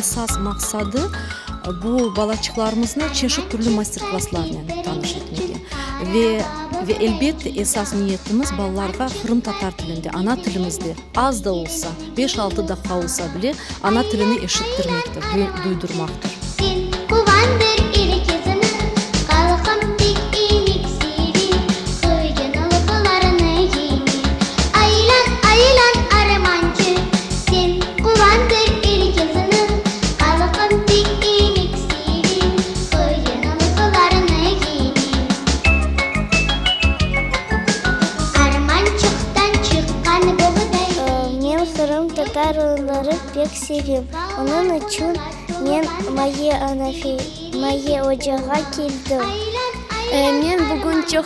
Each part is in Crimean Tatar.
Esas maqsadı, bu balaçıqlarımıznı çeşit türlü master-klasslarnen tanış etmege. Ve, ve elbette, esas niyetimiz, balalarğa qırımtatar tilinde, ana tilimizde, az da olsa, beş-altı daqqa olsa bile, ana tilini eşittirmektir, duydurmaqtır. Sen quvandır er kesini, Halqım pek emek seve, Qıyınlıqlarnı yeñe. Aylan, aylan, armancı, Sen quvandır er kesini, Halqım pek emek seve, Qıyınlıqlarnı yeñe. Armançıqtan çıqqan buğday. Men qırımtatar oyunları pek sevem. Onıñ içün men Maye Maye ocağa keldim. Men bugün çoq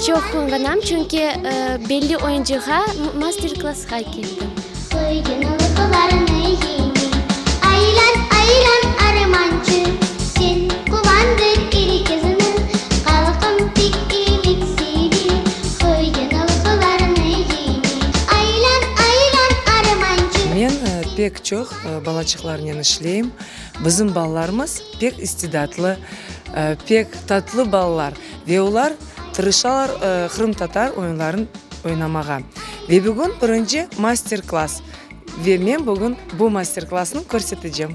çoq quvanam, çünki belli oyuncığa master-klassqa keldim. Qıyınlıqlarnı yeñe. Aylan, aylan, armancı, sen quvandır er kesni, Halqım pek emek seve, qıyınlıqlarnı yeñe. Aylan, aylan, armancı. Men pek çoq balaçıqlarnen işleyim. Bizim balalarımız pek istidatlı, pek tatlı balalar ve olar tırışalar qırımtatar oyunların oynamağa. Ve bugün birinci master-klass ve men bugün bu master-klassnı körsetecem.